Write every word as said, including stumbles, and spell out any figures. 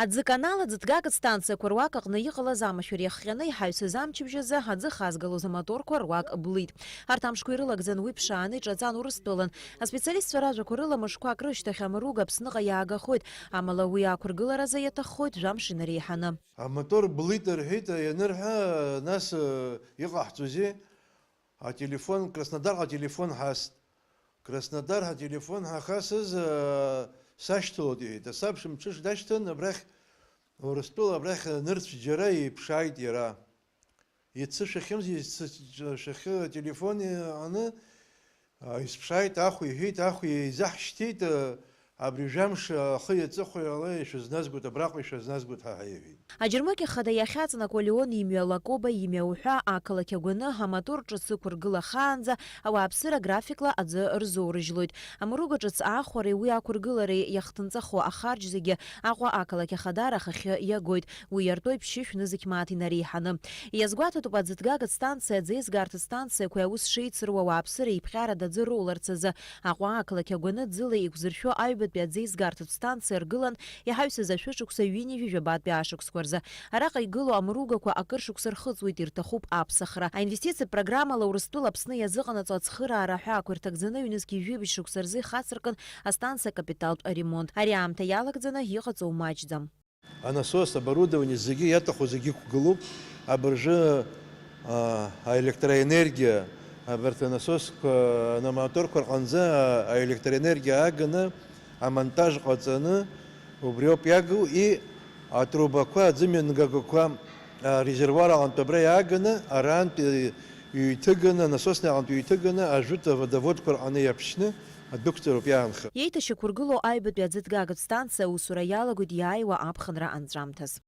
Аӡыканал, аӡыҭгагатә станциақәа руак аҟны иҟалаз амашәыр иахҟьаны иҳаҩсыз амчыбжь азы аӡы хазгалоз амоторқәа руак блит. Арҭ амшқәа ирылагӡан уи ԥшааны иҿаҵан Урыстәылан. Аспециалистцәа ражәақәа рыла, мышқәак рышьҭахь амруг Аԥсныҟа иаагахоит, амала уи ақәыргыларазы иаҭаххоит жәамш инареиҳаны. Амотор блит рҳәеит, ианырҳәа, нас, э, иҟаҳҵозеи? Ателефон, Краснодарҟа ателефон ҳаст. Краснодарҟа ателефон ҳахасыз, э, сашьҭалоит, иҳәеит. Асабша мҽыш дашьҭан, абрахь, Урыстәыла абрахь нырцә џьара иԥшааит иара. Иацы шәахьымзи, иацы шәахьы ателефон иҟаны, а, исԥшааит, ахә иҳәеит, ахә еизаҳшьҭит, а, абри жәамш ахы иаҵыхәа ала ишәызназгоит, абраҟа ишәызназгоит ҳәа ҳәа иҳәеит. Аџьармыкьа хада иахьаҵанакуа Леон имҩа, Лакоба имҩа уҳәа ақалақь агәаны амотор ҿыц ықәыргылахаанӡа ауааԥсыра графикла аӡы рзоурыжьлоит. Амруга ҿыц аахәареи уи ақәыргылареи иахҭынҵахо ахарџь зегьы Аҟәа ақалақь ахадара ахахьы иагоит. Уи иартәоит ԥшьышә нызқь мааҭ инареиҳаны. Иазгәаҭатәуп аӡыҭгагатә станциа, аӡеизгарҭатә станциақәеи аус шеицыруа ауааԥсыра иԥҟьарада аӡы роуларц азы Аҟәа ақалақь агәаны ӡыла еиқәзыршәо аҩбатәи аӡеизгарҭатә станциа ргылан иҳаҩсыз ашәышықәса ҩынҩажәи жәабатәи ашықәсқәа рзы. Араҟа игылоу амругақәа акыр шықәса рхыҵуеит, ирҭахуп аԥсахра. Аинвестициатә программала Урыстәыла Аԥсны иазыҟанаҵо ацхыраара аҳәаақәа ирҭагӡаны ҩнызқь ҩажәи ҩажәи шықәса рзы ихацыркын астанциа акапиталтә аремонт. Ари аамҭа иалагӡаны иҟаҵоу маҷӡам. Анасос, оборудование зегьы иаҭаху зегьы иқәгылоуп. Абыржәы, а, аелектроенергиа, абарҭ анасосқәа, амоторқәа рҟынӡа аелектроенергиа ааганы, амонтаж ҟаҵаны, убриоуп иагу, и атрубақәа, аӡымҩангагақәа, а, резервуар аҟынтә абра иааганы, арантә, э, иҩҭыганы, анасосни аҟынтә иҩҭыганы, ажәытә аводоводқәа рҟаны иаԥшьны, адәықәҵароуп иаанхо. Иеиҭашьақәыргылоу аҩбатәи аӡыҭгагатә станциа аусура иалагоит иааиуа аԥхынра анҵәамҭаз.